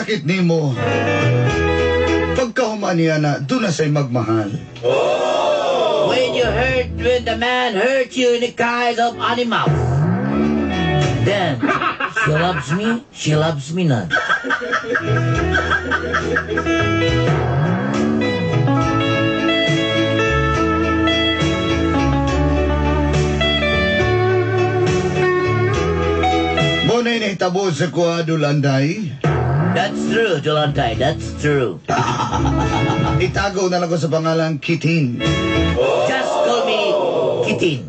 Pagkasakit nimo, pagkahuman niya na, doon na sa'y magmahal. Oh! When you hurt, when the man hurt you in the kind of animals, then she loves me, she loves me not. Muna inahitabo sa kuha, Dulanday. That's true, Dulanday. That's true. Itago na lang ko sa pangalang Kitin. Just call me Kitin.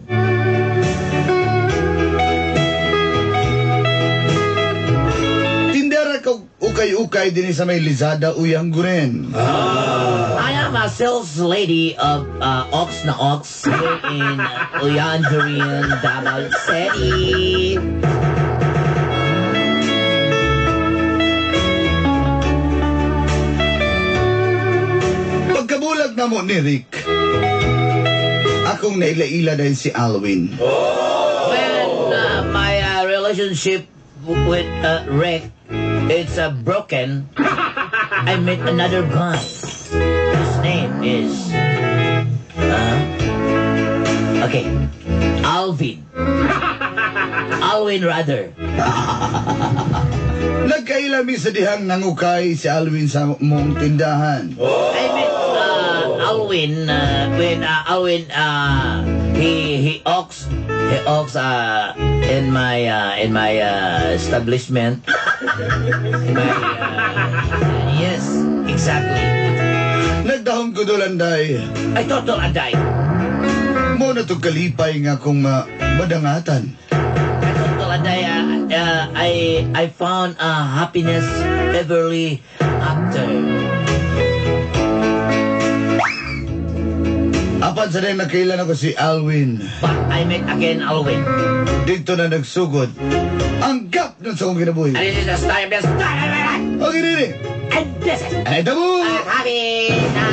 Tindera ko ukay-ukay din sa may Lizada uyang guren. I am a sales lady of Ox na Ox here in Uyanguren, Davao City. Pagkabulag na mo ni Rick, akong naila-ila dahil si Alwin. Oh! When my relationship with Rick, it's broken, I met another guy. His name is... okay, Alvin. Alwin rather. Nagkailami sa dihang nangukay si Alwin sa mong tindahan. Oh! I met Alwin when Alwin he ox in my establishment. In my, yes, exactly. Nagdahom ko Dulanday. Ay, total anday. Mo na to kalipay nga kung madangatan. Ay, total anday. I found happiness everly after. Apan sa din nakailan ako si Alwin. But I met again Alwin. Dito na nagsugod ang gap nun sa akong kinabuhi. And this is the story of the story of my life. Okay, Riri. And this is... Ay, tabo! Happy na...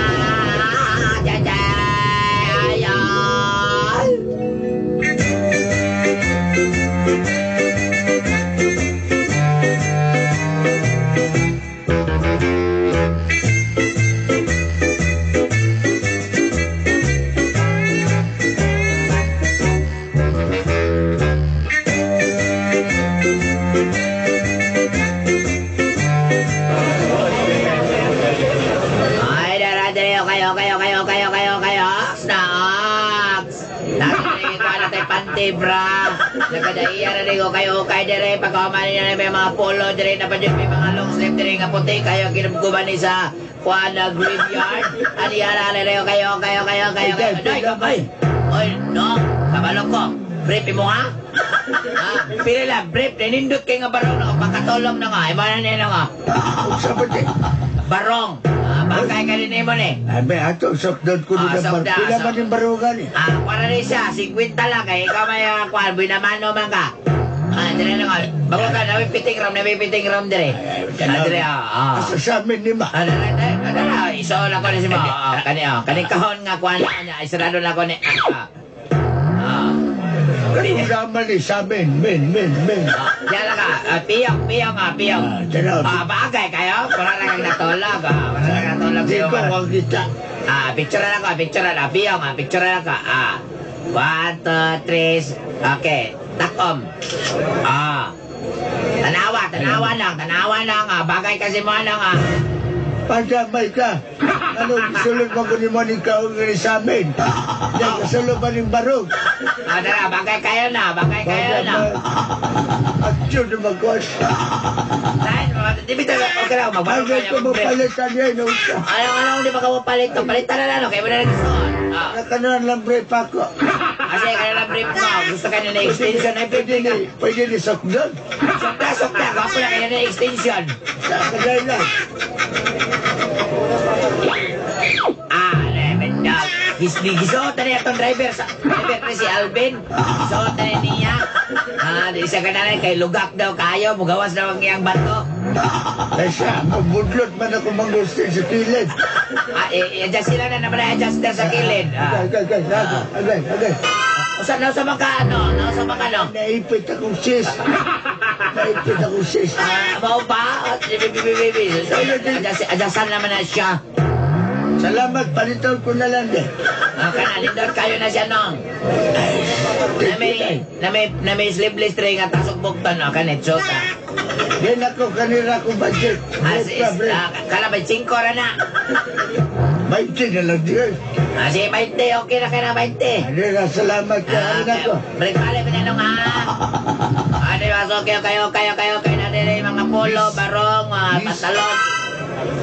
Bra, nagkadaiya na rin ko kayo kay dire pagkahumanin na may mga polo dire na pa dyan may mga long sleeve dire nga puti kayo kinabguban ni sa kuan na graveyard. Ani ara na rin kayo kayo kayo kayo kayo. Ay, oy, no, kabalo ko. Brief mo ha? Ha? Pili lang, brief. Ninindot kayo nga barong na pagkatulong na nga. Iba na nila nga. Barong. Bagay ka rin mo ni. Ay, ato, sakdot ko rin ang barong. Pila ba yung barungan eh? Para rin siya, 50 lang. Kaya ikaw may kuwan, buinamano man ka. Dire na nga. Bago ka, nabipiting ram dire. Dire, Asa sa amin ni ma. Dara, iso lang ko ni si ma. Kani kahon nga kuwan na, isarado na ko ni. Kani naman ni sa amin, men. Diyan lang ka, piyong. Bagay kayo, wala na kang natulog. Wala na kang natulog. Di ko makita. Picture na ko, picture na. Piyong, picture na ko. 1, 2, 3, okay. Takom. Tanawa lang. Bagay kasi mo lang. Padamay ka. Ano, sulod mo ko ni Monica o nga sa amin. Diyan, kasulod ba ng barog? Tara, bagay kayo na. At yun na magwas. Dahil, di ba okay lang, magbarog kayo. Agad ko mapalitan yan. Anong, di ba ka mapalit to? Palitan na lang, kaya mo na nagsuot. Nakanan lang brief ako. Kasi kaya lang brief mo. Gusto ka na na-extension. Pwede ni sokdan. Sokda. Gwapo na kaya na-extension. Sa kanay lang. Gisuot na niya itong driver. Driver na si Alvin. Gisuot na niya. Di siya ka na kay lugak daw kayo. Mugawas daw ang iyang bato. Ay siya, mabudlot man ako mangustin sa kilid. I-adjust sila na naman na-adjust na sa kilid. Agay. Nausa man ka ano? Nausa man ka ano? Naipit akong sis. Naipit ako sis. Ah, mao ba? Baby, baby, baby. Adyasan naman na siya. Salamat, palitan ko na lang eh. Ah, kana, lindot kayo na siya, nong. Na may, na may, na may sleeveless tray nga tasok bukton, no? Kanit, sota. Din ako kanila akong budget. No Ah, sis, problem. ah, kala ba, 5 ra na. 20 na lang din. Ah, sige, 20, okay na ka na, 20. Ano na, salamat ka. Ah, Ano na ko? balik balik pa na ha. Ano yung aso, kayo, kayo, kayo, kayo, kayo na din mga polo, barong, mga pantalon.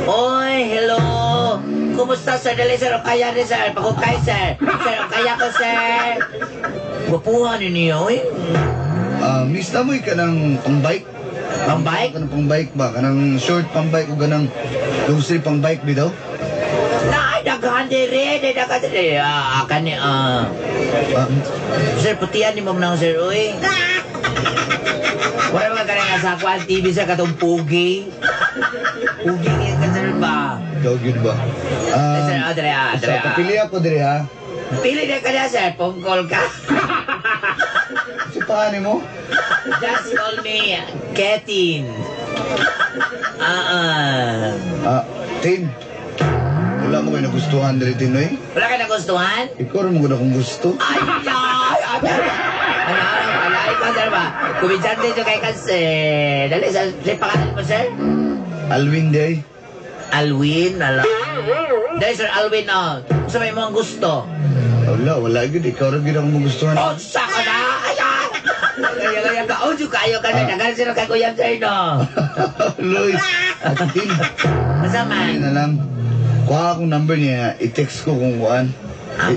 Oy, hello. Kumusta, sir? Dali, sir. O kaya rin, sir. Pagkukay, sir. Sir, o kaya ko, sir. Gwapuhan ni niyo, eh. Ah, miss na mo ka ng pang-bike? Pang-bike? Kanang pang-bike ba? Kanang short pang-bike o ganang long sleeve pang-bike bitaw? Na, ay, daghan diri, di daghan diri. Ah, kani, ah. Ah, Sir, putian ni mong nang, sir, uy. Wala mga kanang nasa kuan TV, sir, katong pugi. Pugi niya ka, sir, ba? ikaw gyud ba? Eh, sir, ah, dere, ah, so, dere, ah. kapili ako diri ha. Pili na ka na, sir. Phone call ka. Si pangalan mo? Just call me Ketin. Ah, ah. Ah, Tin. Wala mo kayo nagustuhan diri Tin, oy. Wala ka nagustuhan? Ikaw rin mo gud akong gusto. Ay, ay, ay, ay. Ano, ano, ikaw, sir ba? Kumidyante nyo kay kasi. Dali, sa, sa pangalan mo, sir? Alwin day. Alwin, ala. Dali, sir, Alwin, oh. Gusto mo yung gusto? Wala, wala gyud. Ikaw rin gyud akong magustuhan. Oh, saka na! Ay, ay! Kaya, kaya ka. Oh, juga, ayaw ka na. Dagan, sir, kay Kuya, sir, no? Loy. At Tin, Masama. ano na lang. Kuha akong number niya, i-text ko kung kuan. Ah,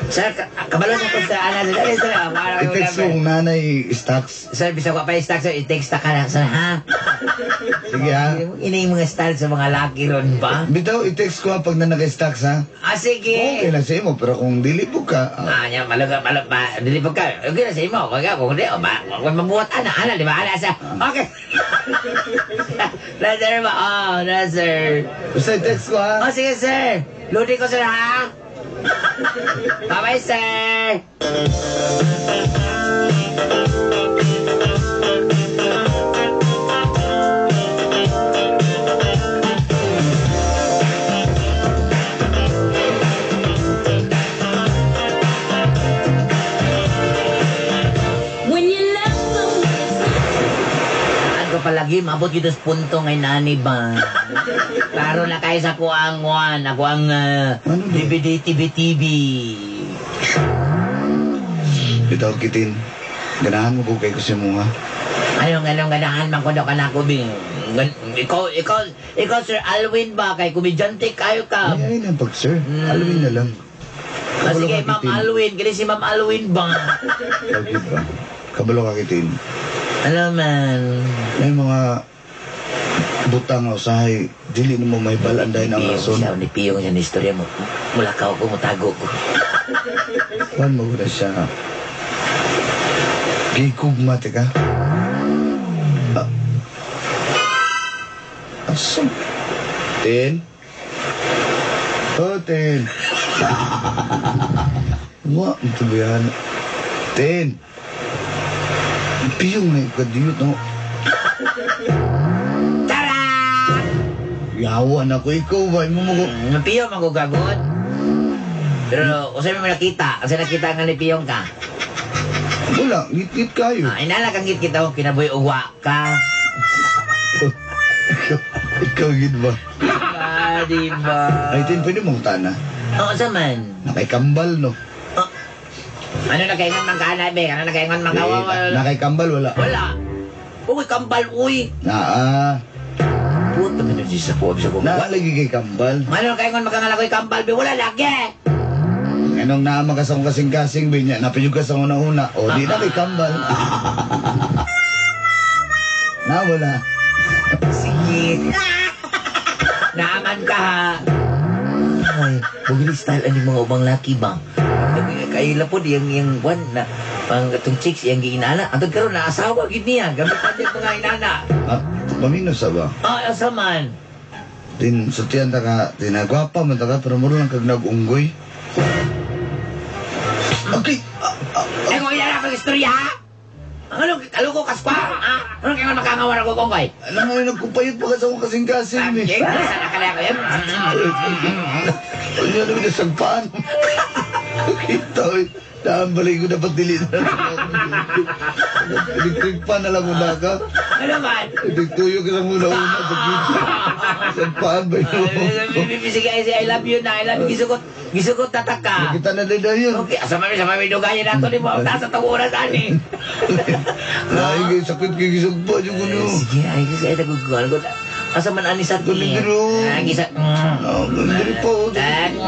sir, kabalo na ko sa ana. Sir, dali, sir. Ah, wala akong I-text ko number. kung nanay stocks. Sir, bisa ko pa i-stack, sir. I-text ta ka na, sir, ha? Sige ha. Ina yung mga style sa mga laki ron ba? Bitaw, i-text ko ha pag na naka-stocks ha. Ah, sige. Okay lang sa imo, pero kung dili po ka, ah, Ah, nya maluga malug ma dili pa ka. Okay na sa imo. Kung kung di, oh, ma, kung mabuhat ana, ana di ba? Ana sa. Okay. Na sir ba? Oh, na sir. basta i-text ko ha. Oh, sige sir. Lodi ko sir ha. Bye-bye sir. When you love someone, it's not Saan ko palagi maabot dito sa punto ngay nani ba? Klaro na kayo sa kuang wan, ako ang Ano ba? DVD TV TV. Bitaw kitin. Ganahan mo ko kay ko si mo ha. Anong anong ganahan man ko daw kanako bing. Ikaw ikaw ikaw Sir Alwin ba kay komedyante kayo ka. Ay, ay lang pag sir. Alwin na lang. Ah, Kabalo sige, ka, Ma'am Kitin. Alwin, kini si Ma'am Alwin ba? Ikaw, gyud ba? Kabalo ka kitin. Ano man? May mga butang nga usahay, dili nimo may balan dahil ang Piyong rason. siya, ni piyong siya ni istorya mo. Mulakaw ko, mutago ko. Kuan mo na siya. Gikugma, teka. Ah. Asa? Tin? Oh, Tin. Wa, ito ba yan? Tin. Piyong na ikadiyot, no? Tara! Yawan ako, ikaw ba? Imo mo ko. Piyong man ko gagod. Pero, usay mo nakita. Kasi nakita nga ni Piyong ka. Wala, ngit-ngit kayo. Ah, inala kang ngit kita, oh, kinabuhi uwa ka. Ikaw yun ba? Diba, diba? Ay, Tin, pwede mong tana. Oo, sa man. Nakaikambal, no? Ano nakaingon man ka na, be? Ano nakaingon man ka? Eh, Wala. nakaikambal, wala. Wala. Uy, kambal, uy. Naa. Puta, man sa kuwab sa kuwab. Naalagi kay kambal. Ano nakaingon man ka nga lagoy kambal, be? Wala lagi. Anong naama ka sa akong kasing-kasing, be niya? Napiyog ka sa una-una. O, di na kay kambal. Na, wala. Sige. Naaman ka, ha? Ay, bugili style ani mga ubang laki ba? Kaila po yung yung one na pang atong chicks yang giinana. Antod karon na asawa gid niya. Gamitan niya mga inana. Ah, pamino sa ba? Ah, asa man. Din, sutian ta ka, tinagwapa man ta ka, pero muro lang kag nag-unggoy. Okay. Eh, kung ilan ako istorya, ha? Ano, kaluko kas pa? Ha? Ano kayo makangawar ako kong kay? Alam nga, nagkupayot pa ka sa akong kasing-kasing eh. Sana ka na ako yan. Ano yan naman nasagpaan? Kita eh. Daan balik ko dapat dili na. Electric pan na lang muna ka. Ano man? Nagtuyo ka lang muna una sa kitchen. Sagpaan ba yun? Sige, I love you na. I love you. Gisugot, gisugot tataka. Kita na din na yun. Okay, asa mami, sa mami dugayan nato ni mo. Taas sa tawong oras, ani. Ay, kay sakit kay gisugpa yung kuno. Sige, ay, kasi ay, taguguan ko. Asa man ani sa Kunin dito. Ah, gisa. Ah, dili po. Dili po.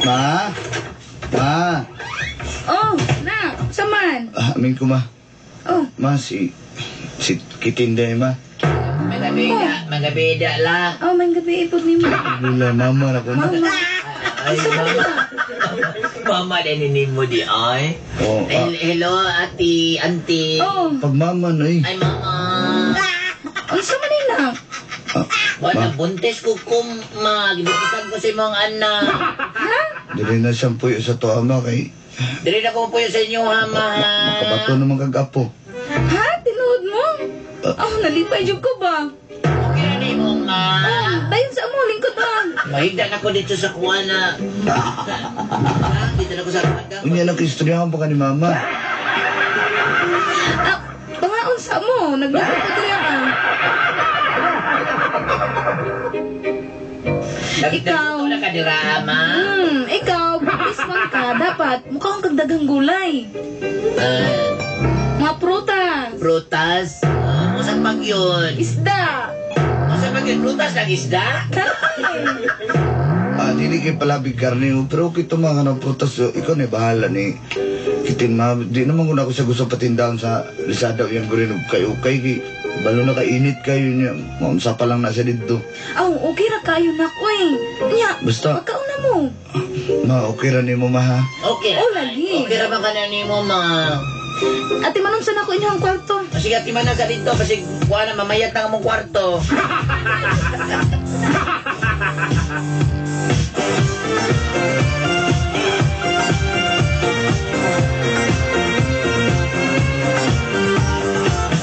Ma? Ma? Oh, nak, saman. Ah, amin ko, ma. Oh, Ma, si... Si Kitinday, ma. Magabida, magabida la. oh, may gabi ipod ni mo. Lula, mama na ko na. Mama. Ay, mama. Mama, din mo di ay. Oh, ah, Hello, ati, auntie. Oh, pag mama na eh. Ay, mama. unsa man ni nak? Ah, Wala, ma, buntis ko kum, ma. Gibutisan ko sa imong anak. dili na siyang puyo sa tuwa, ma, kay... Dili na ko po sa inyo, ha, ma. Makabato naman kag-apo. Ha? Tinuod mo? Oh, nalipay jud ko ba? Okay na ni mo, ma. Oh, dayon sa amo lingkod ba? Mahigda na ko dito sa kuwana. Ha? Dito na ko sa kuwana. Unya lang kistoryahan pa ka ni mama. Ah, pangaon sa amo, nagluto ko diri ah. Ikaw. Nagluto na ka dira, ma. Ikaw, buntis man ka, dapat mukha kang kagdagang gulay. Ah, Mga prutas, prutas. Usap pag yun. isda, Usap pag yun. Prutas lang isda? karne. Ah, dili kay palabig karne, oh, pero okay ito mga kanang prutas, oh, ikaw na bahala ni Kitin, ma. Di naman ko na ako sa gusto patindahan sa Lazada o yung gurin kay okay kay balo na kainit kayo niya. Maunsa pa lang nasa dito. Aw, okay ra kayo nak, oy. Nya, Basta- pagkauna mo. Ma, okay ra nimo ma ha. Okay. Oh, lagi. Okay ra ba ka na nimo, ma? Ate Manong, saan ako inyong kwarto? Sige, ati man sa dito. Kasi kuha na, mamayat na ang mong kwarto.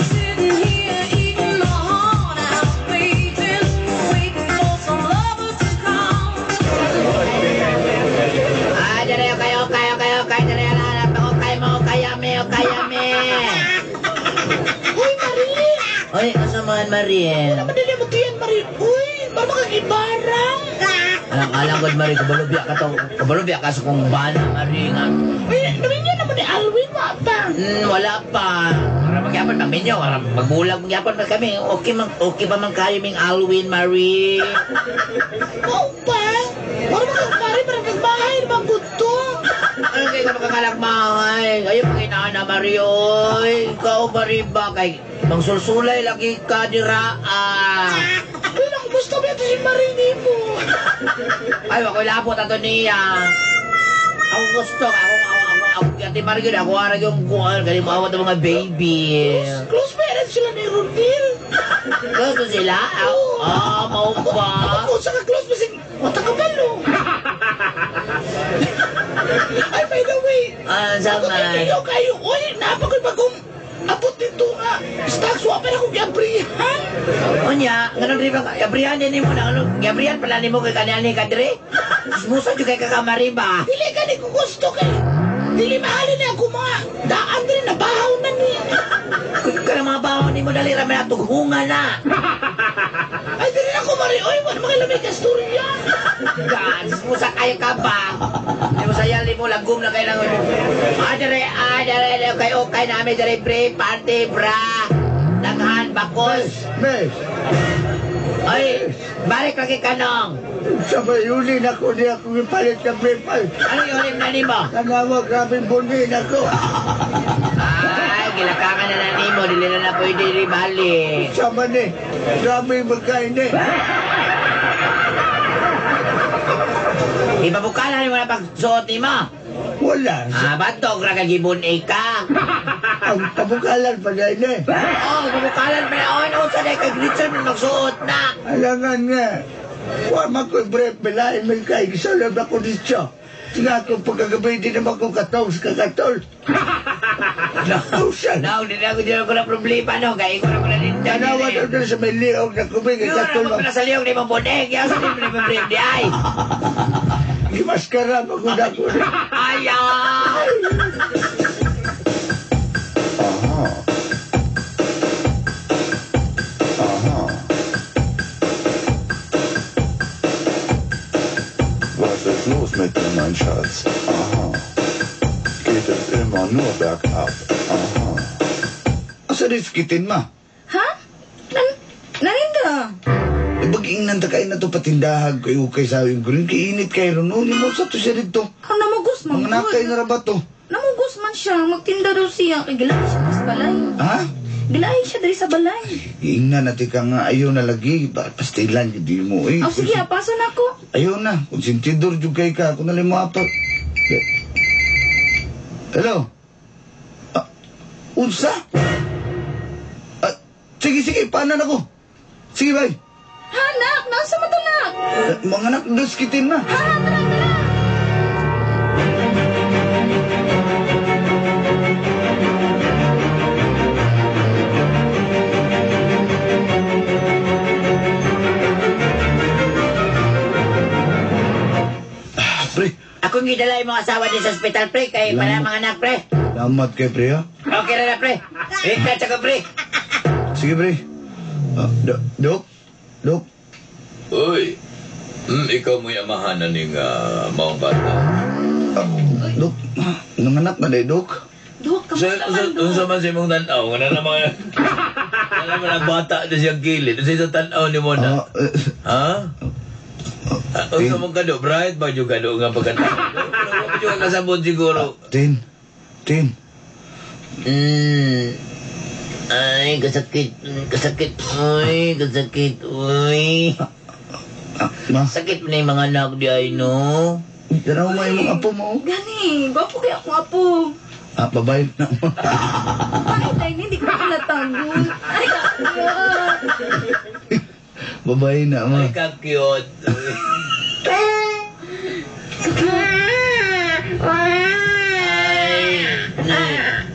Sitting here eating my heart out, waiting, waiting for some lover to come. Ah, dere, okay, okay, okay, okay, dere, ala, okay mo, okay, me, okay, me. Uy, Marie! Oy, asa man, Marie? Wala man mo tiyan, Marie. Uy, mama kagibarang. Alang-alang god, Marie, kabalubya ka to. Kabalubya ka sa kong bana, Marie, nga. Uy, naminyo naman ni Alwin, wa pa. Wala pa. Para magyapon, maminyo, para magbulag magyapon pa kami. Okay, man, okay pa man kayo ming Alwin, Marie. Mao pa. Para makagmari, parang nagmahay, naman gusto. Ano kayo ka makakalagmahay? Ayaw pa kinana, Marie, oy. Ikaw, Marie, ba? Kay, mangsulsulay lagi ka, dira, ah. Uy, naku, gusto ba ito si Marie ni mo? Ay, ako'y lapot ato niya. Ako gusto, ako, ako, ako, ako, Ate Marie, ako, arag yung kuhan, galing mo awat ng mga baby. Close parents sila ni Rodil. Close to sila? Ah, ah, mau ba? Ako sa ka-close, basig, wata ka balo. Ay, by the way, Ah, ako sama. kayo kayo. Uy, napakoy bagong abot dito nga. Stocks, wa pa na akong giabrihan. Unya, ganun rin ba? Gabrihan din mo na, ano? Gabrihan pala ni mo kay kaniani ka dire. Musa jud kay kakamari ba? Dili ka ni ko gusto kay. Dili mahalin na ako mga daan din na bahaw na niya. Kung ka mga baho ni mo dali ra may atughunga na. Ay, dili na ako mari. Oy, wala mga lamig ka storya. Gan, musa kayo ka ba? Di mo sayal ni mo lagom na kayo lang. Ah, dire, ah, dire, kay okay namin dire pre, party bra. Daghan bakos. Mes! Ay, balik lagi ka nong. Sa mayulin ako niya akong ipalit ng brief. Ay, Ano yung na nimo? tanawa, grabe bunin ako. Ay, gilakangan na na nimo. Dili na na pwede ribalik. Sama ni, grabe magkain eh. Ipabukalan mo na pagsuot nimo. Wala. Ah, bantog ra ka gibon ka. Ang pabukalan pa na eh. Oh, ipabukalan pa na. Oh, ano sa kay Gritzel man magsuot na. Alangan nga. Wa man ko'y brief, bilain man kay gisulod ako dito. Tinga akong pagkagabi, di naman ko katong sa kakatol. Nausan. Naw, di na ako na problema no. Kaya ko na ko na dito. Tanawa daw doon sa may liog na kubig, Yun, katol ako pala sa liyog ni mong boneg. Yaw sa libre mo brief di ay. Gimaskara magunda ko. Ayaw! Aha. Aha. Was ist los mit dir, mein Schatz? Aha. Geht es immer nur bergab? Aha. Asa rin kitin ma? Ha? Naninda? Eh, bagingnan ta kayo na to patindahag kayo kay sa yung green. Kiinit kayo ron. No, mo sa to siya dito. Ang namugos man Mga nakay na ra ba to? Namugos man siya. Magtinda daw siya. Kay gilaay siya sa balay. Ha? Gilaay siya diri sa balay. Ingnan natin ka nga ayaw na lagi. Pastilan di mo eh. Aw sige, pasa na ako. Ayaw na. Kung sintidor jud kay ka, kung nalim mo apa. Hello? Ah, unsa? Ah, sige, sige, paanan ako. Sige, bye. Ha, nak? Nasa man to, nak? Eh, mga anak, dos kitin na. Ha, tara, tara. Ah, pre, Akong gidala yung mga asawa din sa ospital, pre. Kay para mga anak, pre. Salamat kay pre, ha? Okay na na, pre. Ika, tsaka, pre. Sige, pre. Ah, Dok? Dok? Uy, ikaw mo'y amahan na ning maong bata. Ah, Dok, nanganak na day, Dok. Dok, kamusta man, Dok? Unsa man sa imong tan-aw, nga na naman nga naman ang bata na siyang gilid. Unsa sa tan-aw ni mo na? Ah, eh, Ha? Unsa mong kado? Bright ba yung kado nga pagkatao? Pero wa pa jud ka kasabot siguro. Tin. Tin. Ay, kasakit. Kasakit. Uy, kasakit. Uy. Ah, ma. Sakit na yung mga anak di ay, no? Tanaw mo yung mga apo mo. Gani, gwapo kaya akong apo. Ah, babae na. Bakit tayo, hindi ko makalatagon. Ay, kakuya. Babae na, ma. Ay, ka-cute. Ay,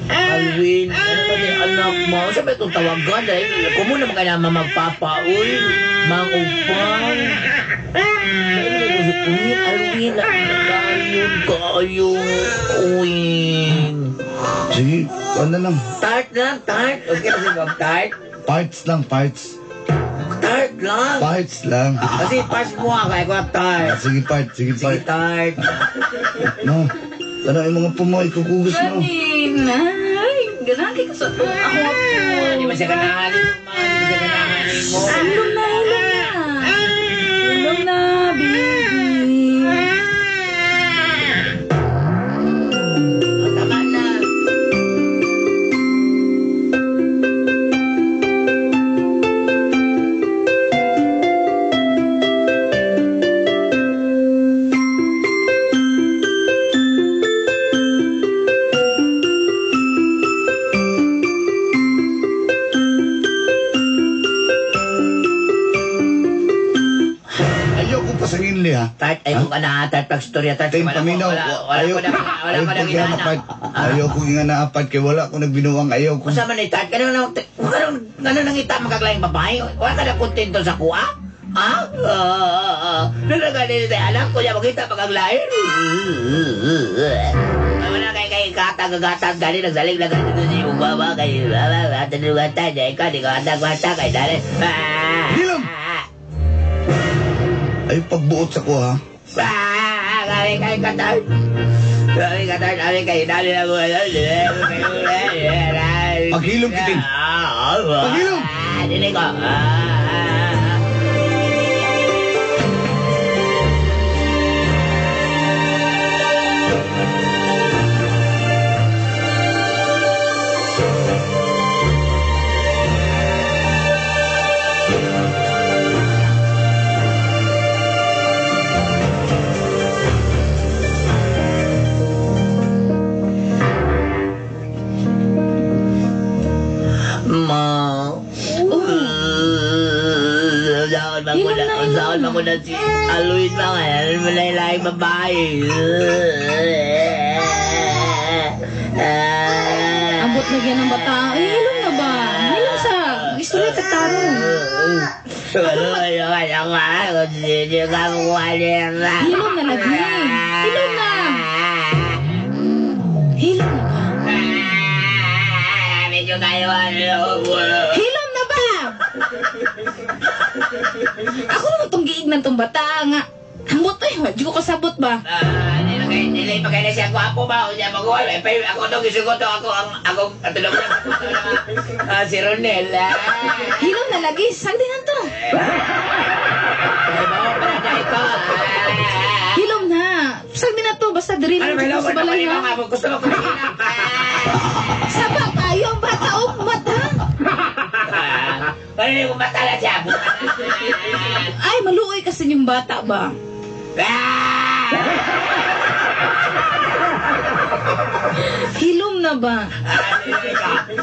Alwin, ano ba yung anak mo? Saan ba itong tawagan? Dahil kumo naman ka naman magpapa, uy. Mang upang. Uy, Alwin, nagkaayun kayo. Uy. Sige, ano lang. Tart lang, tart. Okay na sige, tart. Parts lang, parts. Tart lang. Parts lang. Kasi parts mo ako, kaya ko tart. Sige, part. Sige, Sige, part. tart. No. Tanaw yung mga apo mo, ikukugas mo. Gani, nay. Ganahan kay ka sa akong apo. Di ba siya ganahan mo, ma? Di ba siya ganahan mo? Ilong na, ilong na. Ilong na, baby. Oh, tama na. Ayaw ko pasangin li, ha? Tart, ayaw ko na, tart, pag-storya, tart. Tin, Wala ko, paminaw. wala, wala Ayaw, ko na, wala ayaw ko na ko ginana. apat. Ayaw ko nga na apat kay wala ko nagbinuang ayaw ko. Unsa man ni tart, kanang kanang kanang nangita makaglaing babae, wala ka na kontento sa kuha? Ha? Nanagali ni alam ko niya makita makaglain. Wala kay kay katagagatag gani nagsalig na gani si baba kay baba tatugatan dai ka di ka bata kay dali. Hilom! Ay pagbuot sa kuha. Ah, kami kay katart. Kami katart, kami kay dali na mo. Paghilom, Kiting. Paghilom! Dili ko. na si Aluin ba nga. Ano mo na ilaing babae. Ambot na yan ang bata. Ay, hilom na ba? Hilom sa. Istorya katarong. Hilom na lagi. Hilom na. Hilom na ba? Hilom na ba? Ako naman tong giignan tong bata nga. Ambot eh, di ko kasabot ba? Dili pa kayo na siya gwapo ba? O siya magawa. Ako itong isugot ako ang akong atulog na si Ronel. Hilom na lagi, sagdi na to. Hilom na. Sagdi na to, basta diri Ano lang ba sa balay ha. Gusto mo kumain. Saba kayo ang bata o mata. Ano yung mata na siya? Ay, maluoy kasi yung bata ba? Hilom na ba?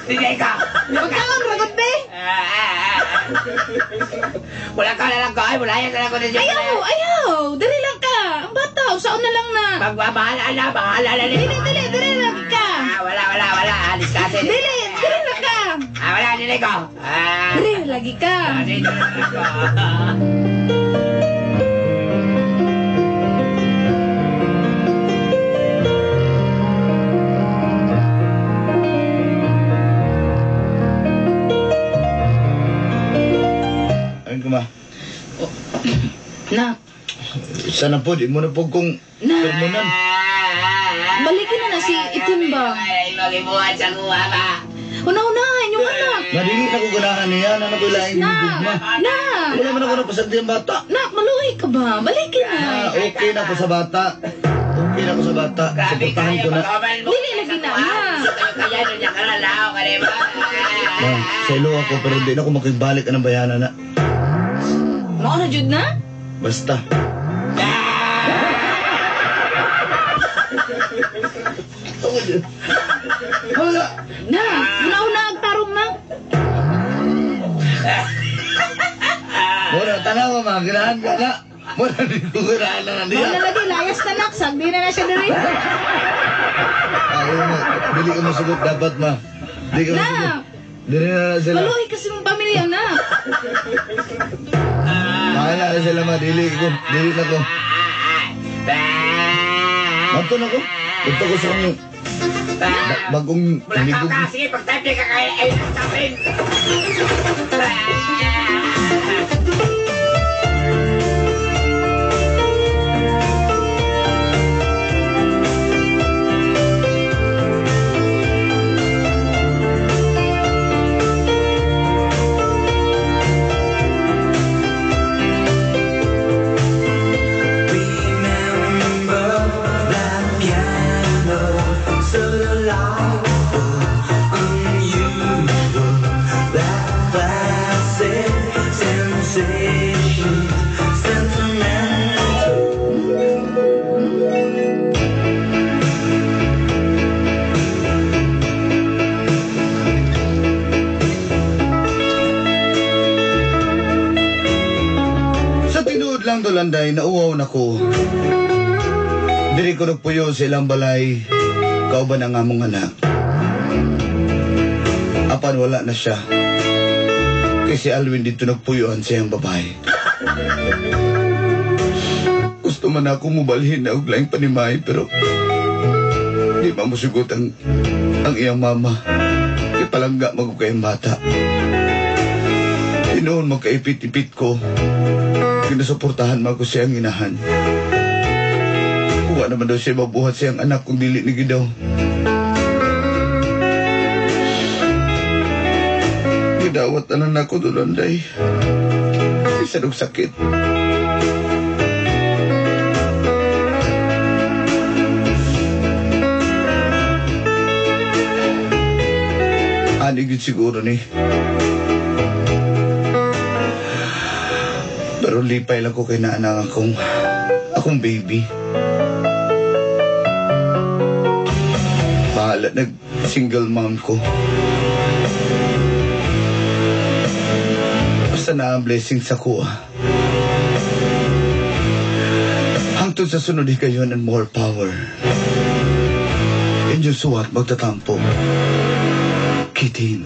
Sige ka! Pagkaon, ragot be! Wala ka na lang ko. Ay, wala yan na lang ko. Ayaw, ayaw! Diri lang ka! Ang bata, usaon na lang na! Magbabahala na, bahala na. Dili, dili, diri lang ka! Wala, wala, wala. Alis ka. Dili, diri lang ka! Wala, dili ko. Diri lagi ka! Dili lang ko. Ayun ko ma. Nak, Sana po, di mo na po kung na, sermonan. balikin na na si Itim ba? Ay, magibuhat sa kuha ba? Una-unahan yung anak! Madili na ko ganahan niya, na ko ilaing Na, gugma. na! Wala man ako napasagdi ang bata. Nak, maluoy ka ba? Balikin na! Ah, okay na ako sa bata. Okay na ako sa bata. Grabe Suportahan kayo, ko na. pagkaman mo. Dili lagi na, na. Kaya nun niya karalaw ka rin ba? Ma, sa ilo ako pero hindi na ako makibalik ang bayana na. Mao na jud na? Basta. Wala. Na, una-una ang tarong na. Mura, tanawa ma, ganahan ka na. Mura, di ko ganahan na Mao niya. na lagi, layas na nak, sagdi na na siya diri. Ayaw mo, dili ka masugot dapat ma. Di ka Na. masugot. Dili na na sila. Maluoy kasi mong pamilya na. Bahala na sila ma, dili ko. Dili na ko. Manto na ko. Punta ko sa kong bagong Wala ka amigo. ka. Sige, pag-type ka kaya ay tapin. Remember that piano, so delightful, unusual, that classic sensation, sentimental. Sa tinuod lang dolanday, nauwaw na ko. Diri ko nagpuyo sa ilang balay, kauban ang among anak. Apan wala na siya. Kasi si Alwin dito nagpuyuan sa iyang babae. Gusto man ako mubalhin na og laing panimay pero di ba musugot ang iyang mama. Ipalangga magug kayong bata. Tinuon magkaipit-ipit ko. Kinasuportahan man ko siyang inahan. Kuha naman daw siya mabuhat siyang anak kung dili ni Gidaw. Gidawat na na ako doon, day. Isa nung sakit. Ani gyud siguro ni. Pero lipay lang ko kay naanang akong baby. Bahala, nag-single mom ko. Basta na ang blessing sa kuha. Hangtod sa sunod higayon and more power. Inyong suwat magtatampo. Kitin.